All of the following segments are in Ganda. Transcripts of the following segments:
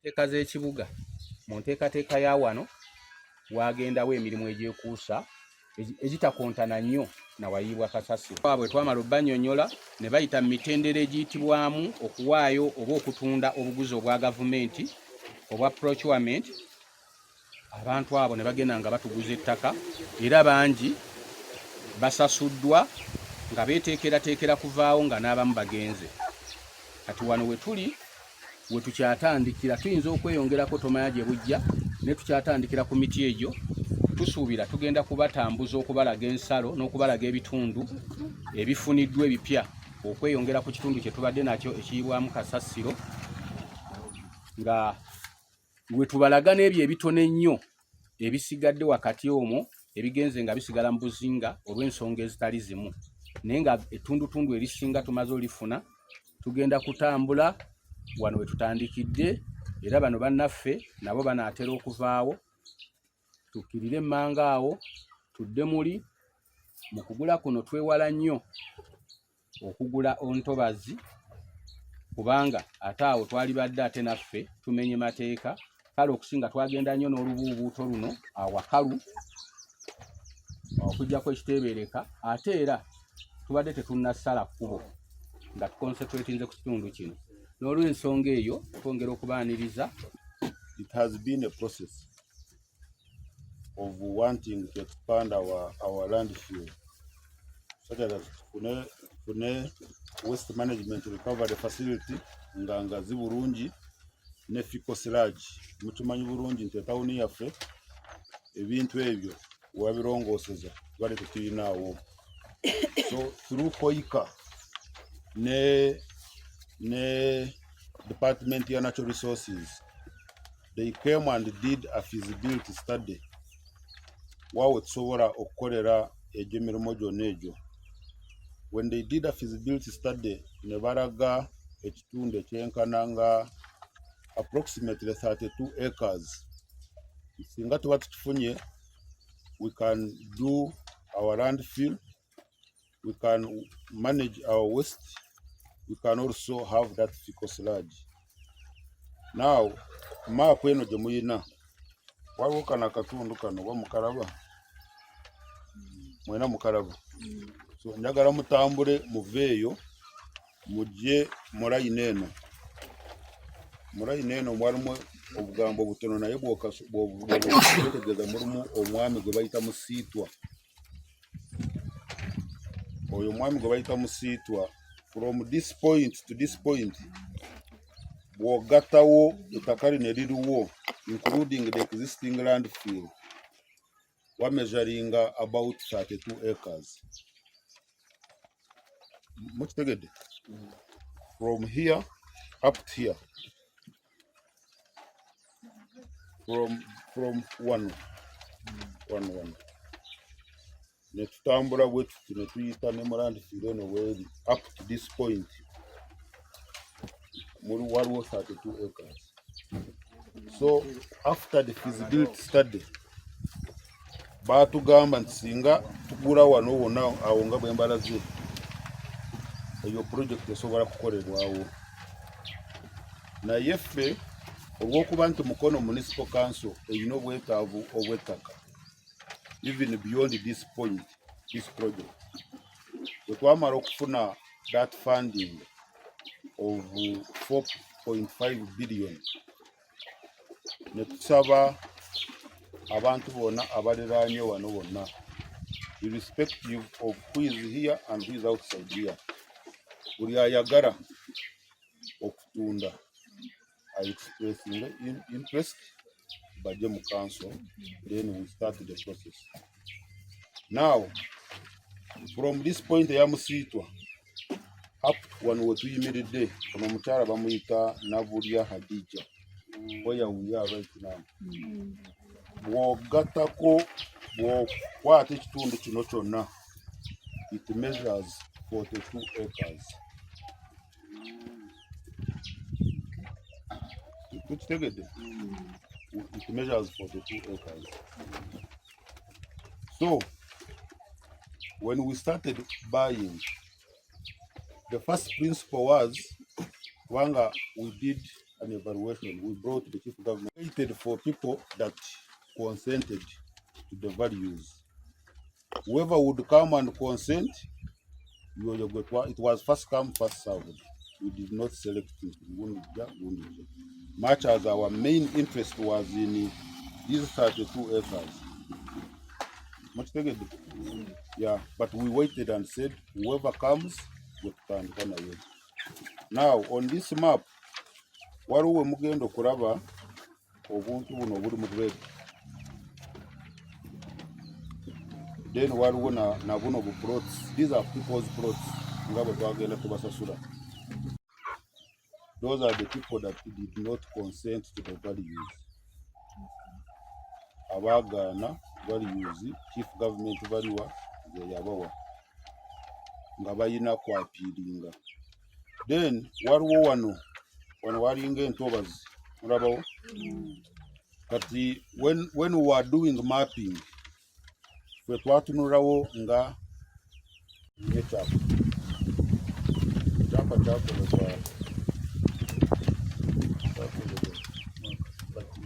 Enteekateeka z'ekibuga. Mu nteekateeka ya wano waagendawo emirimu egyekuusa egitakontana nnyo na wayiibwa kasasiro. Bwe twamala obbanyonnyola ne bayita mu mitendera egiyitibwamu okuwaayo oba okutunda obuguzi obwa gavumenti obwa procurement, abantu abo ne bagenda nga batuguza ettaka era bangi basasuddwa nga beeteekerateekera kuvaawo nga n'abamu bagenze. Kati wano we tuli we tukyatandikira, tuyinza okweyongerako tomanya gye bujja, naye tukyatandikira ku miti egyo. Tusuubira tugenda kubatambuza okubalaga ensalo n'okubalaga ebitundu ebifuniddwa ebipya okweyongera ku kitundu kye tubadde nakyo ekiyibwamu kasasiro, nga we tubalaga n'ebyo ebitono ennyo ebisigadde wakati omwo ebigenze nga bisigala mu buzinga olw'ensonga ezitali zimu, naye nga ettundutundu erisinga tumaze olifuna. Tugenda kutambula wano we tutandikidde, era bano bannaffe nabo banaatera okuvaawo, tukkirire emmanga awo tudde muli. Mu kugula kuno twewala nnyo okugula ontobazi, kubanga ate awo twalibadde ate naffe tumenye mateeka. Kale okusinga twagenda nnyo n'olubuubuuto luno awakalu okuggyako ekiteebereka, ate era tubadde tetunnasala kkubo nga tukonsentratinze ku kitundu kino. N'olw'ensonga eyo twongera okubaaniriza. It has been a process of wanting to expand our landfill such that tufune waste management recovery facility nga ngazi bulungi ne fecal sludge. Mukimanyi bulungi nti etawuni yaffe ebintu ebyo wabirongooseza tubadde tetuyinaawo. So through KOICA ne department ya natural resources, they came and did a feasibility study waawe tusobola okukolera egyo emirimu gyonna egyo. When they did a feasibility study, ne balaga ekitundu ekyenkana nga approximately 32 acres. Singa tuba tukifunye, we can do our landfill, we can manage our waste, we can also have that fecal sludge. Now maapu eno gye muyina, waliwo kano akatundu kano oba mukalaba mwena mukalaba. So njagala mutambule muveeyo mujje mu layini eno. Mu layini eno mwalimu obugambo butono, naye bw'obwetegereza mulimu omwami gwe bayita Musiitwa. Oyo omwami gwe bayita Musiitwa, from this point to this point, bw'ogattawo ettaka lino eririwo including the existing landfill, wameasuringa about 32 acres. Mukitegedde? From here up to here, from one one one ne tutambula bwe tuti ne tuyita ne mu landfill eno bweri up to this point, muli waliwo 32 acres. So after the feasibility study, baatugamba nti singa tugula wano wonna awo nga bwe mbalaze, eyo project esobola kukolebwawo. Naye ffe olw'okuba nti Mukono Municipal Council erina obwetaavu obw'ettaka even beyond this point, this project, bwe twamala okufuna that funding of 4.5 billion, ne tusaba abantu bonna abaliraanye wano bonna, irrespective of who is here and who is outside here, buli ayagala okutunda expressing interest, bajje mu council, then we start the process. Now from this point eya Musiitwa up to wano wetuyimiridde, ono omukyala bamuyita Nabulya Hadija, where we are right now, bw'ogattako, bw'okwata ekitundu kino kyonna, it measures 42 acres. Tukitegedde? It measures 42 acres. So when we started buying, the first principle was, kubanga we did a an evaluation. We brought the chief government waited for people that consented to the values. Whoever would come and consent, it was first come, first served. We did not select gundi. Much as our main interest was in these 32 acres. Mukitegedde? Yeah, but we waited and said whoever comes, gwetutandika naye. Now on this map, waliwo we mugenda okulaba obuntu buno obuli mu red. Then waliwo na buno bu plots. These are people's plots nga bwe twagenda tubasasula. Those are the people that did not consent to the values. Abaagaana values, chief government valuer ze yabawa nga balina kwapiiringa. Then waliwo wano wano walinga entobazi mulabawo. Kati when we were doing mapping, ffe twatunulawo nga ekyapa ekyapa kyakolebwa kyakolebwa kati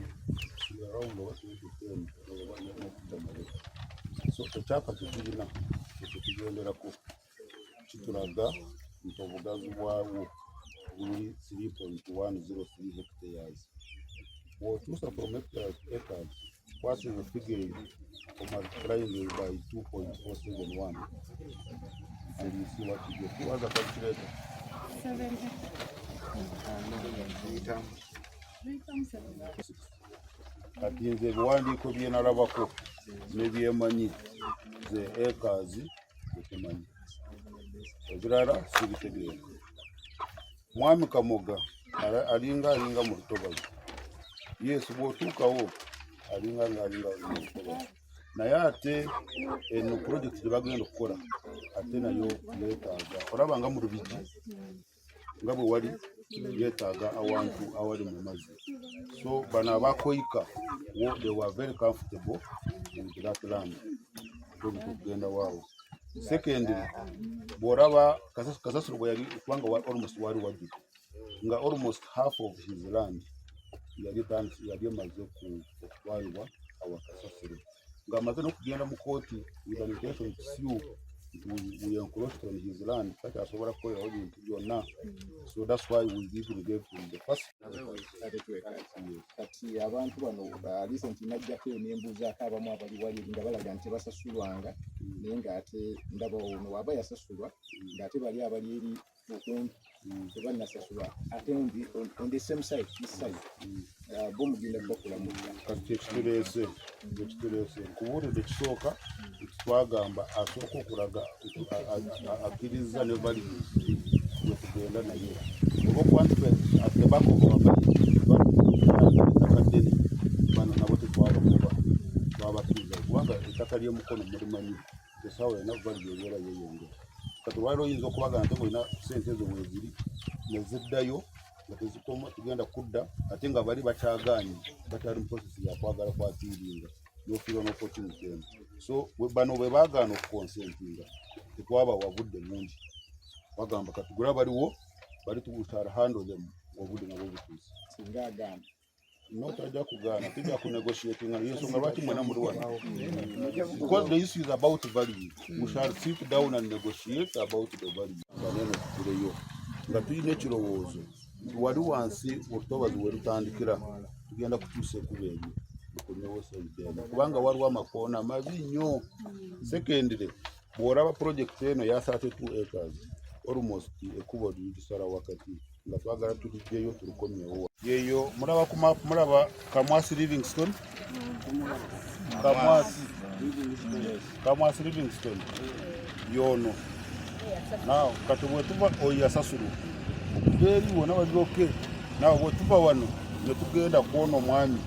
around oba 2010 oba n'okudda mabega. So ekyapa kyetulina ekyo tugenderako kitulaga nti obugazi bwawo buli 3.103 hectares. Bw'okyusa from hectares to acres, kwata figure eyo omultiplying by 2.471 and you see what you get. Who has a calculator? Kati nze ebiwandiiko bye nalabako ne byemanyi ze acres zetumanyi, ebirala sibitegeera. Mwami Kamoga alinga alinga mu lutobazi. Yes, bw'otuukawo alinga nga alinga mu lutobazi, naye ate eno project gye bagenda okukola ate nayo yeetaaga olaba nga mu Lubigi nga bwe wali yeetaaga awantu awali mu mazzi. So bano abakoyika wo, they were very comfortable with that land okugenda waawo. Secondly, bw'olaba kasasiro bwe yali kubanga almost wali wajjudde nga almost half of his land yali yali emaze okutwalibwa awa kasasiro ng'amaze n'okugenda mu kooti with an intention to sue nti we encroached on his land, takyasobola kukolerawo bintu byonna. So that's why we even gave him the first. Yes. Kati abantu bano recent najjako eyo nembuuzaako abamu abali wali nga balaga nti tebasasulwanga, naye ng'ate ndaba ono waba yasasulwa ng'ate bali abali eri okumpi tebannasasulwa, ate on the same side, this side, bo mugenda kubakola mutya? Kati kyekituleese, kyekituleese nkubuulidde ekisooka nti twagamba asooka okulaga akkiriza ne values gwe tugenda naye, olwokuba nti ffe at the back of our mind ettaka ddene, bano nabo tetwabagoba, twabakkiriza kubanga ettaka ly'emukono mulimanyi essaawa yonna value ebeera yeeyongera. Kati olwaliro oyinza okubaga nti olina sente ezo weeziri ne ziddayo nga tezikoma tugenda kudda, ate nga bali bakyagaanye, bakyali mu process yakwagala kwatiiringa n'ofiirwa n'opportunity eno. So bano bwe baagaana okuconsentinga, tetwabawa budde bungi, bagamba katugule abaliwo bali, we shall handle them obudde nabwo butuuse. Singa agamba? No, tajja kugaana, tujja kunegotiatinga. Yensonga lwaki mwena muli wano, because the issue is about value. We shall sit down and negotiate about the value. Nga neno tutuleyo nga tulina ekirowoozo nti wali wansi olutobazi we lutandikira tugenda kutuusa ekuba eryo lukomyewo side eno, kubanga waliwo amakoona mabi nnyo. Secondly, bw'olaba project eno ya 32 acres, almost ekkubo lirisala wakati nga twagala tulijjeyo tulikomyewo. Yeyo mulaba ku map, mulaba Kamwasi Livingstone, Kamwasi, Kamwasi Livingstone yono. Now kati bwetuva oyo yasasulwa okuva eri wonna bali okay. Now bwetuva wano ne tugenda kwona omwami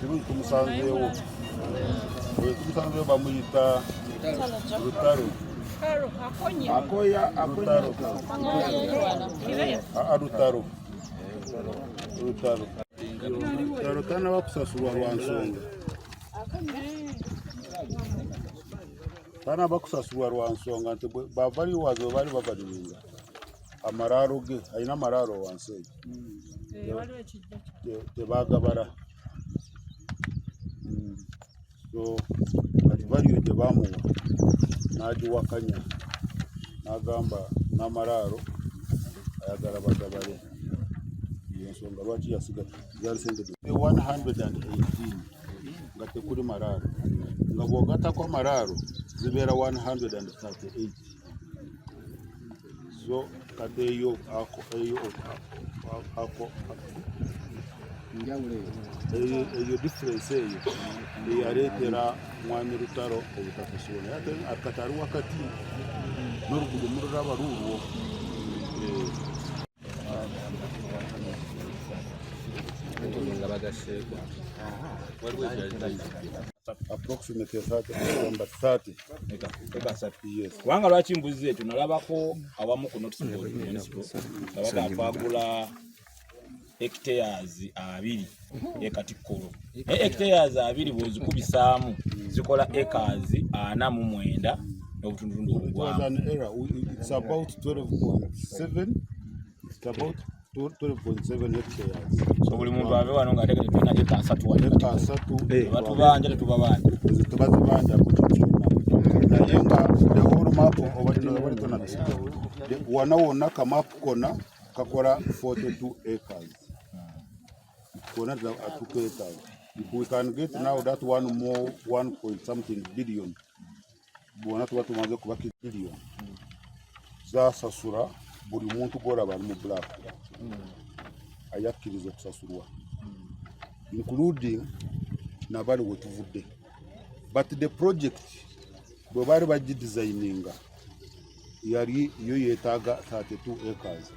kirungi tumusanzeewo, oyo tumusanzeewo bamuyita Lutalo. Lutalo. Aa, Lutalo, Lutalo, Lutalo tanaba kusasulwa lwa nsonga, tanaba kusasulwa lwa nsonga nti bavaliwazi bwe baali bavaliwinga amalaalo ge, alina amalaalo wansi eyo. Tebagabala. So kati baliyo gye bamuwa n'agiwakanya n'agamba n'amalaalo ayagala bagabale. Yensonga lwaki yasiga zaali sente 118 nga tekuli malaalo, nga bw'ogattako amalaalo zibeera 138. So kati eyo ako eyo ako eyo difference eyo eyaleetera mwami Lutalo obutasasula, naye ate kati ali wakati n'oluguudo mululaba luulwo. Nga bagasseeko waliwo ekirala. Approximately 30, but 30. Yes. Kubanga lwaki mbuzi ekyo, nalabako awamu ku notice board municipal nga bagamba twagula hectares 20 e Katikkolo, naye hectares 20 bw'ozikubisaamu zikola acres 49 n'obutundutundu It was obugwamu. an error. It's about 12.7. It's about 12.7 hectares. So buli muntu ave wano ng'ateeka tetulina eka 30 wano. Eka 30. Tebatubanja, tetubabanja. Ezo tebazibanja ku kintu kyonna, naye nga the whole map oba tona wonna wonna kamapu konna kakola 42 acres konna tukeetaaga. If we can get now that one more one point something billion, bwona tuba tumaze kuba billion zasasula buli muntu gwolaba ali mu black ayakkiriza okusasulwa, including nabali wetuvudde. But the project bwe baali bagidesigninga yali yo yeetaaga 32 acres,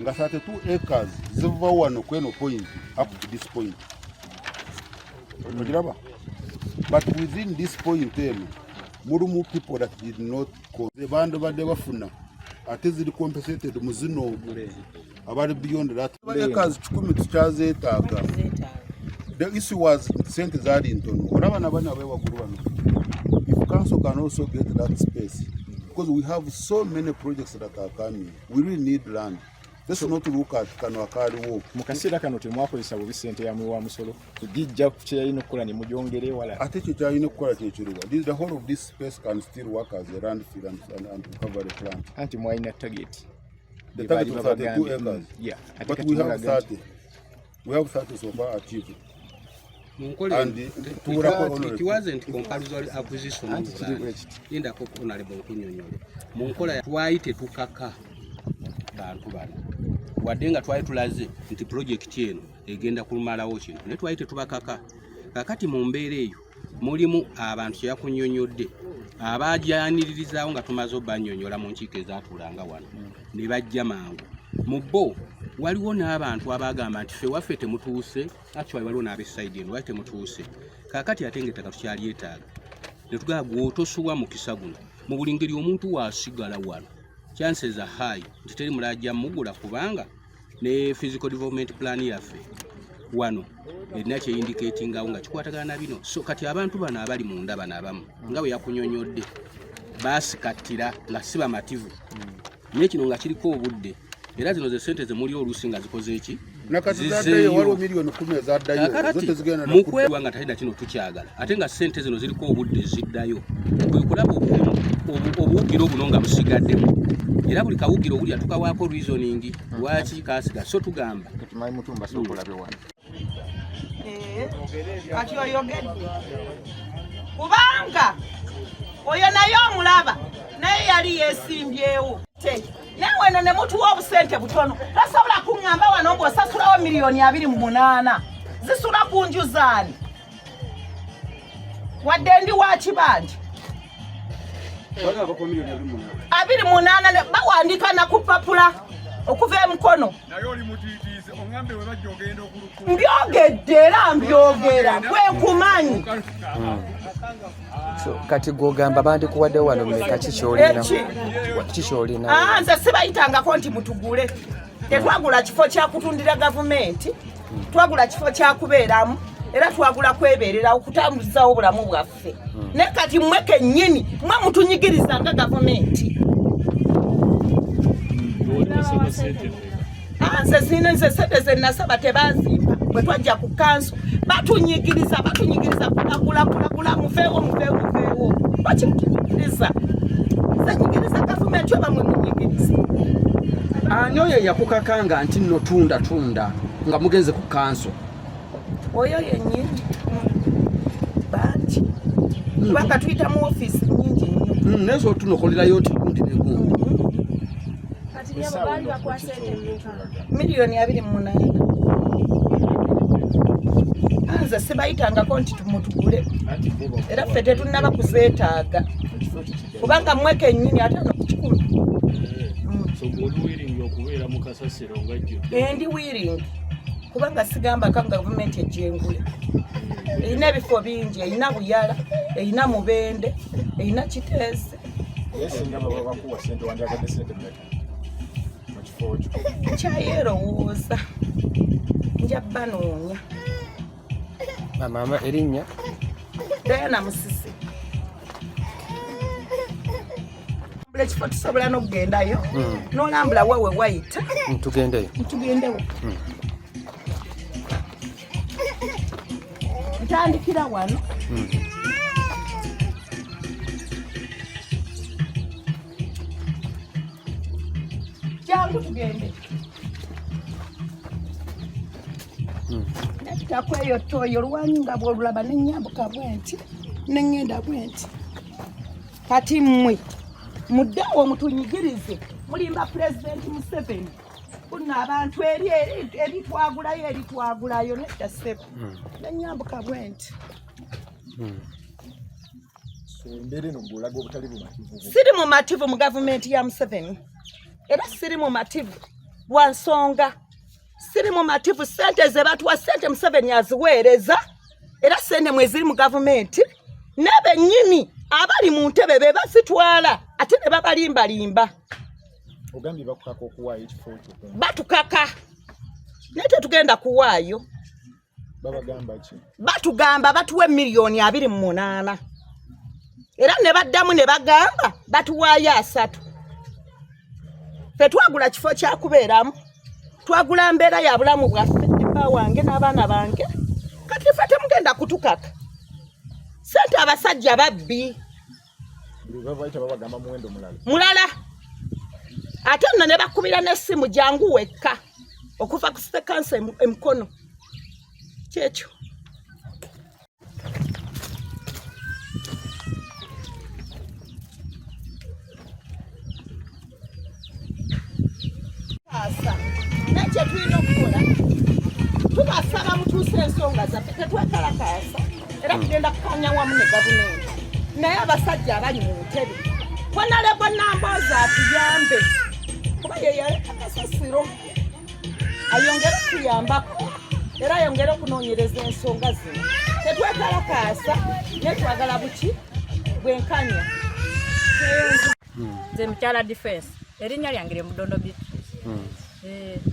nga 32 acres ziva wano kweno point up to this point ogiraba, but within this point eno mulimu people that did not bandibadde bafuna, ate ziri compensated mu zino abali beyond that acres 100 tukyazeetaaga. The issue was sente zaali ntono. Olaba nabana abewaggulu bano, if council can also get that space, because we have so many projects that are coming, we really need land. Let's not look at kano akaaliwo. Mu kaseera kano temwakozesa bubi ssente ya muwa musolo kugijja ku kye yalina okukola ne mugyongera ewala. Ate ekyo kyalina okukola kyekiriwa? The whole of this space can still work as a landfill and recovery plant. Anti mwalina target. The target was 32 acres. Yeah. Ate but kati we have mulaga nti 30, we have 30 so far achieved. Mu nkola And tuwulako it wasn't compulsory acquisition Anti of kiri land. bwe kiti. Lindako honorable nkunyonyole. Mu nkola twali tetukaka bantu bano, wadde nga twali tulaze nti pulojekiti eno egenda kumalawo kino, naye twali tetubakaka. Kakati mu mbeera eyo mulimu abantu kyeyakunyonyodde abajanirizaawo nga tumaze obbannyonnyola mu nkiiko ezaatuulanga wano ne bajja mangu. Mu bo waliwo n'abantu abagamba nti ffe waffe temutuuse. Actually waliwo n'ab'eside eno lwaki temutuuse. Kaakati ate ng'ettaka tukyalyetaaga, ne tugamba gw'otosuwa mukisa guno. Mu buli ngeri omuntu waasigala wano, chances are high nti teri mulala ajja mugula, kubanga ne physical development plan yaffe wano erina kyeyindicatingawo nga kikwatagana na bino. So kati abantu bano abali munda bano abamu nga bwe yakunyonyodde baasikattira nga si bamativu, naye kino nga kiriko obudde, era zino ze sente zemuli oluusi nga zikoze eki. Nakati zaddayo, waliwo miliyoni 10 ezaddayo zo. Kakati tezigenda mu kwerwa nga talina kino tukyagala, ate nga sente zino ziriko obudde ziddayo, kwe kulaba obuwugiro buno nga busigaddemu, era buli kawugiro obulya tukawaako reasoning lwaki kasiga. So tugamba Tumanyi mutumba sooka olabe wano. Kati oyogedde kubanga oyo naye omulaba naye yali yeesimbyewo. Naye weno ne mutuwa obusente butono, tasobola kuŋŋamba wano ng'osasulawo miliyoni 28 zisula ku nju zaani, wadde ndi wa kibanja 28 bawandiika na ku papula okuva emukono. Naye oli mutiitiizi, oŋŋambe bwe bajja ogenda okuluku. Mbyogedde era mbyogera gwe nkumanyi. So, kati gwogamba bandikuwadde wano mmeka? Ki kyolina? Eki? Ki kyolina? Ah, nze sibayitangako nti mutugule. Tetwagula kifo kyakutundira gavumenti, twagula kifo kyakubeeramu, era twagula kwebeererawo okutambuzawo obulamu bwaffe. Naye kati mmwe kennyini mmwe mutunyigiriza nga gavumenti. Ah, nze sina nze sente ze nasaba tebazimpa bwe twajja ku kanso batunyigiriza batunyigiriza kulagulakulagula muveewo muveewo muveewo lwaki mutunyigiriza nze nyigiriza gavumenti oba mwe munyigiriza ani oyo eyakukakanga nti nno tunda tunda nga mugenze ku kanso oyo yennyini bangi kubanga tuyita mu ofiisi nyingi nnyo naye sobola tunokolerayo nti gundi ne gundi miliyoni 28. Nze sibayitangako nti tumutugule era ffe tetunnaba kuzeetaaga kubanga mmwe kennyini 50 ku 100. So oli willing okubeera mu kasasiro nga jjo? Endi willing kubanga sigamba ka gavumenti ejjengule erina ebifo bingi, erina Buyala, erina Mubende, erina Kiteezi. Naye singa baba bakuwa sente, wandyagadde sente mmeka mu kifo kyo? Nkyayerowooza, nja banoonya. Maama, erinnya? Diana Musisi. Ekifo tusobola n'okugendayo n'olambula wawe wayita. Tugendeyo. Tugendewo. Ntandikira wano. Jangu tugende. Nakitako eyo toyo olwanyi nga bwolulaba nenyambuka bwenti neŋŋenda bwenti. Kati mmwe muddeawo mutunyigirize, mulimba Pulezidenti Museveni kuno abantu eri eri eri twagulayo eri twagulayo nedda ssebo. Nenyambuka bwenti. So embeera eno gw'olaga obutali bumativu bwo. Siri mumativu mu gavumenti ya Museveni era siri mumativu lwa nsonga siri mumativu. Sente ze batuwa, sente Museveni aziweereza era sente mweziri mu gavumenti n'abennyini abali mu ntebe be bazitwala ate ne babalimbalimba. Ogambye bakukaka okuwaayo ekifo kyo? Batukaka naye tetugenda kuwaayo. Babagamba ki? Batugamba batuwe miliyoni 28 era ne baddamu ne bagamba batuwaayo 30. Ffe twagula kifo kyakubeeramu, twagula mbeera ya bulamu bwaffe, ebba wange n'abaana bange. Kati ffe temugenda kutukaka sente, abasajja babbi. Buli lwe babayita babagamba muwendo mulala. Mulala ate nno ne bakubira n'essimu jangu wekka okuva ku city council emukono kyekyo. Asa naye kyetulina okukola tubasaba mutuuse ensonga zaffe, tetwekalakaasa era tugenda kukanya wamu ne gavumenti naye abasajja abali mu ntebe Honorable Nambooze atuyambe kuba ye yaleka kasasiro ayongere okuyambako era ayongere okunoonyereza ensonga zino. Tetwekalakaasa naye twagala buki bwenkanya. Nze mukyala Defense, erinnya lyange lye Mudondo Beatrice.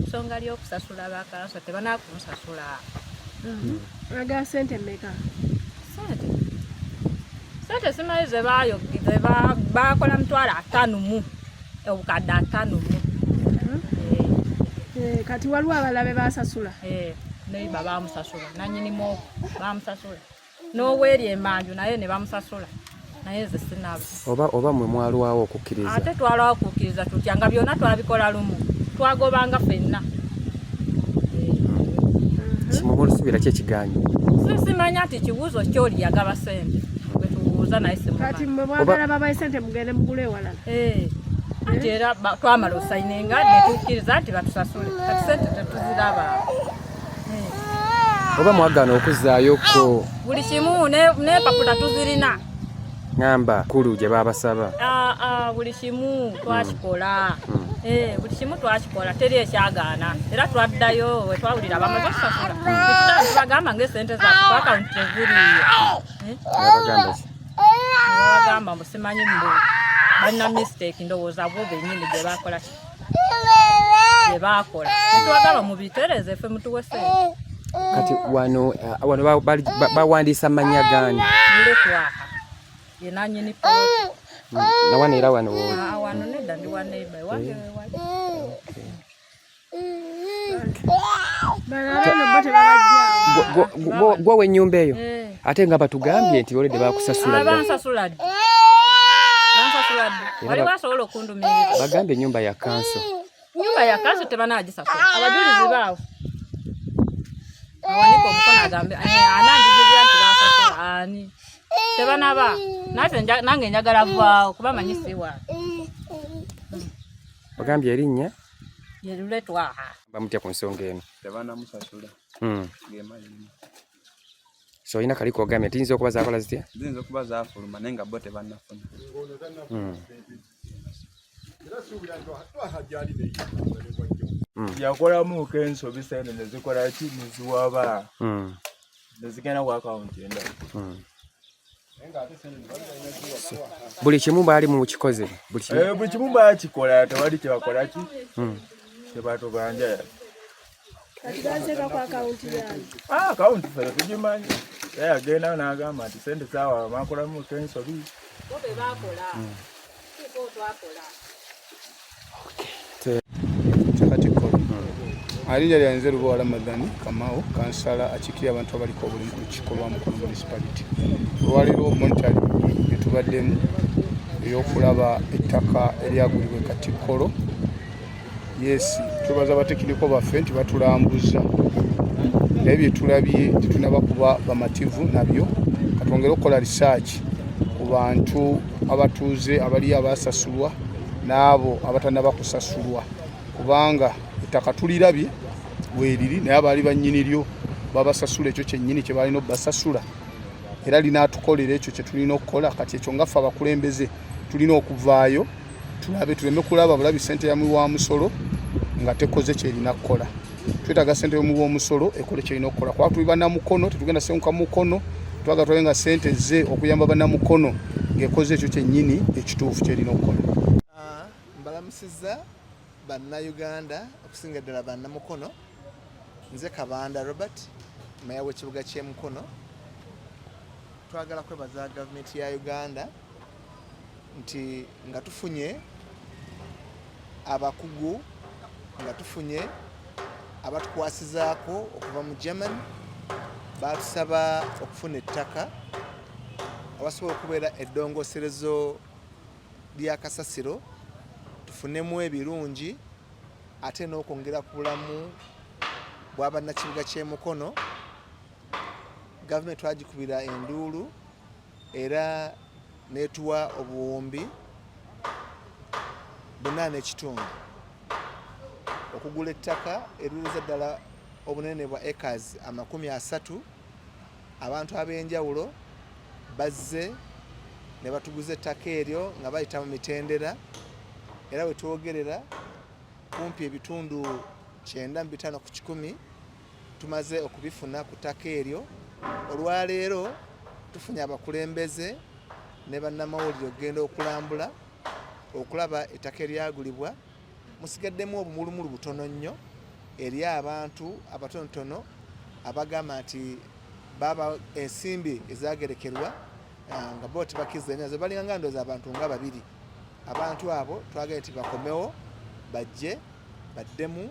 Nsonga ly'okusasula bakanso tebanakunsasula. Oyagala sente mmeka? Sente simanyi zebayo bakola 550 000. Kati waliwo abalala be basasula? Neiba bamusasula, nanyini mwoko bamusasula, n'oweeri emanju naye ne bamusasula, naye nze sinaba. Oba mwe mwalwawo okukkiriza? Ate twalwawo okukkiriza tutya nga byonna twabikola lumu, twagobanga ffenna. Kimwe ki ekiganyi? Simanya nti kibuuzo kyoli yagaba sente bwetubuuza naye Kati simumanyi. mmwe mwagala babaye sente mugende mugule ewalala? Anti era twamala osayininga netukkiriza nti batusasule, kati sente tetuziraba. Oba mwagaana okuzzaayo-ko? Buli kimu n'empapula tuzirina. Ŋŋamba kulu gye babasaba. Ah, ah, buli kimu twakikola. Buli kimu twakikola, teri ekyagaana era twaddayo we twawulira bamaze okusasula tubagamba ngaesente zaffe ku akawunti teziriiyo. Babagamba ki? Babagamba mbu simanyi mbu balina mistake, ndowooza bo bennyini gye bakola ki gye bakola, netubagamba mubitereze ffe mutuwe sente. Kati wano bawandiisa mannya gaani? Mulekwaha ye nanyini poloti. Nawano era wano wooli? Ah, wano nedda, ndi wa neighbor wange wewali. Gwe ow'ennyumba eyo eh. Ate nga batugambye nti olede bakusasula dda. Bagambye ennyumba ya kanso. Nyumba ya kanso tebanagisasula. Abajulizi baawo. Awanike omukono agambe eh, ananjijulira nti basasula ani. Tebanaba. Nange njagala vaawo kuba manyi si wange. Bagambye erinnya ye Luletwaha. Bamutya ku nsonga eno. Tebanamusasula. So olina kali kogambye nti ziyinza okuba zakola zitya? Ziyinza okuba zafuluma naye nga bo tebannafuna. Yakolamuko ensobi sente nezikola ki neziwaba nezigenda ku akawunti endala. Buli kimu baali mukikoze buli kimu eh, buli kimu bakikola tewali kyebakola ki kyebatubanja yadde. Kati bazeeka ku akawunti yange. Ah, akawunti ffe tetugimanyi. Era yagendayo n'agamba nti sente zaawa bakolamu ensobi. Bo be baakola. Tuuka otwakola. Kyakatikkolo. Alinnya lyange Lubowa Ramadhan Kamau, kansala akiikirira abantu abaliko obulemu ku lukiiko lwa Mukono Municipality. Olwaleero monitoring gye tubaddemu ey'okulaba ettaka eryagulibwa e Katikkolo. Yes, twebaza abatekiniko baffe nti batulambuzza, naye bye tulabye tetunaba kuba bamativu nabyo. Katwongere okukola research ku bantu abatuuze abaliyo abasasulwa n'abo abatanaba kusasulwa, kubanga ettaka tulirabye weeriri, naye abaali bannyini lyo babasasula ekyo kyennyini kye balina obbasasula, era linaatukolera ekyo kye tulina okukola. Kati ekyo nga ffe abakulembeze tulina okuvaayo tulabe, tuleme kulaba bulabi ssente ya muwi wa musolo nga tekoze kyerina kukola. Twetaaga ssente y'omuwi w'omusolo ekole kyerina okukola, kuba tuli bannamukono, tetugenda senguka mukono. Twagala tulabe nga ssente ze okuyamba bannamukono ng'ekoze ekyo kyennyini ekituufu kyerina okukola. Mbalamusizza bannayuganda, okusinga ddala bannamukono. Nze Kabanda Robert, meya w'ekibuga ky'e Mukono. Twagala kwebaza gavumenti ya Uganda nti nga tufunye abakugu, nga tufunye abatukwasizaako okuva mu Germany, baatusaba okufuna ettaka awasobola okubeera eddongoserezo lya kasasiro, tufunemu ebirungi ate n'okwongera ku bulamu bwa bannakibuga ky'e Mukono. Gavumenti twagikubira enduulu era n'etuwa obuwumbi 8.5 okugula ettaka eriweza ddala obunene bwa acres 30. Abantu ab'enjawulo bazze ne batuguza ettaka eryo nga bayita mu mitendera, era we twogerera kumpi ebitundu 95 tumaze okubifuna ku ttaka eryo. Olwaleero tufunye abakulembeze ne bannamawulire okugenda okulambula okulaba ettaka eryagulibwa. Musigaddemu obumulumulu butono nnyo eri abantu abatonotono abagamba nti baba ensimbi ezagerekerwa nga bo tebakkiriza nazo, balinga nga ndowooza abantu nga babiri. Abantu abo twagala nti bakomewo bajje baddemu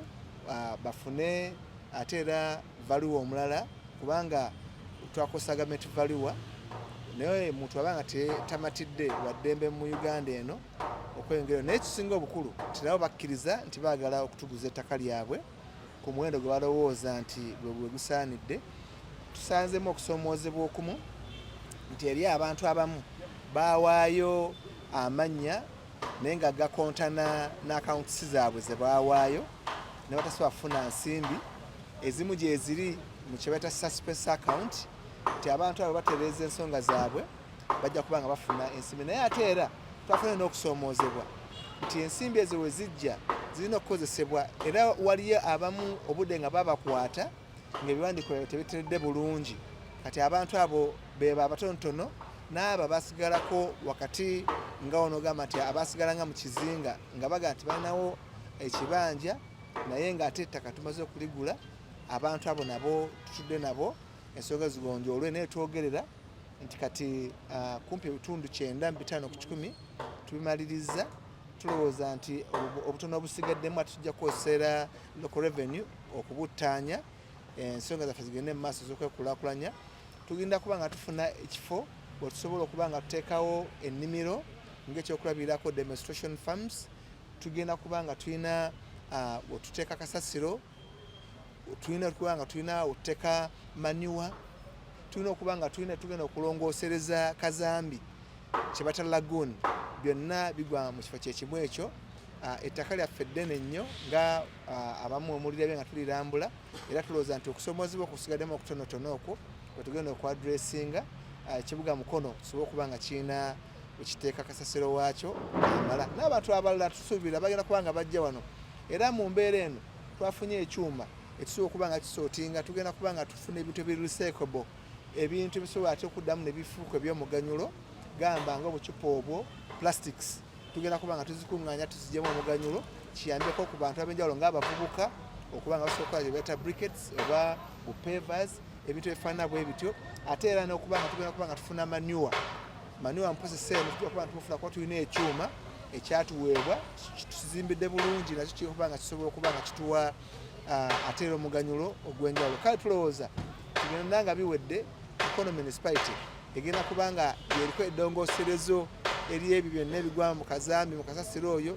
bafune ate era valuwa omulala, kubanga twakozesa gavumenti valuwa, naye omuntu aba nga tamatidde waddembe mu Uganda eno okweyongerayo. Naye ekisinga obukulu nti nabo bakkiriza nti baagala okutuguza ettaka lyabwe ku muwendo gwe balowooza nti gwe gwe gusaanidde. Tusanzeemu okusoomoozebwa okumu nti eri abantu abamu baawaayo amannya naye nga gakontana n'akawunti zaabwe ze baawaayo ne batasobola kufuna nsimbi. Ezimu gyeziri mu kye bayita suspense account, nti abantu abo batereeza ensonga zaabwe bajja kuba nga bafuna ensimbi. Naye ate era twafuna n'okusoomoozebwa nti ensimbi ezo we zijja zirina okukozesebwa, era waliyo abamu obudde nga babakwata ng'ebiwandiiko byabwe tebiteredde bulungi. Kati abantu abo beba abatonotono n'abo abasigalako wakati, nga onogamba nti abasigala nga mu kizinga nga baga nti balinawo ekibanja naye ng'ate ettaka tumaze okuligula. Abantu abo nabo tutudde nabo ensonga zigonjoolwe, naye twogerera nti kati kumpi ebitundu 95 tubimalirizza. Tulowooza nti obutono obusigaddemu ate tujja kukozesa local revenue. okubuttaanya ensonga zaffe zigende mu maaso ez'okwekulaakulanya. Tugenda kuba nga tufuna ekifo wetusobola okuba nga tuteekawo ennimiro ng'ekyokulabirako demonstration farms. Tugenda kuba nga tulina wetuteeka kasasiro, tulina okuba nga tulina wetuteeka manure, tulina okuba nga tulina tugenda okulongoosereza kazambi kyebata lagoon, byonna bigwa mu kifo kyekimu ekyo. Ettaka lyaffe ddene nnyo nga abamu omulirabye nga tulirambula, era tulowooza nti okusomoozebwa okusigaddemu okutonotono okwo wetugenda okwadressinga ekibuga Mukono kisobole okuba nga kirina wekiteeka kasasiro waakyo amala. N'abantu abalala tusuubira bagenda kuba nga bajja wano, era mu mbeera eno twafunye ekyuma ekisobola okuba nga kisootinga. Tugenda kuba nga tufuna ebintu ebiri recyclable, ebintu ebisobola ate okuddamu ne bifuuka eby'omuganyulo, gamba nga obucupa obwo plastics, tugenda kuba nga tuzikuŋŋaanya tuzigyemu omuganyulo, kiyambeko ku bantu ab'enjawulo ng'abavubuka okuba nga basobola okukola kye bayita briquettes oba bupavers, ebintu ebifaanana bwe bityo. Ate era n'okuba nga tugenda kuba nga tufuna manure, manure mu process eno tujja kuba nga tumufuna kuba tulina ekyuma ekyatuweebwa tuzimbidde bulungi, nakyo kijja kuba nga kisobola okuba nga kituwa ate era omuganyulo ogw'enjawulo. Kale tulowooza tugenda nga biwedde, Mukono Municipality egenda kuba nga yeriko eddongooserezo ery'ebyo byonna ebigwa mu kazambi, mu kasasiro oyo.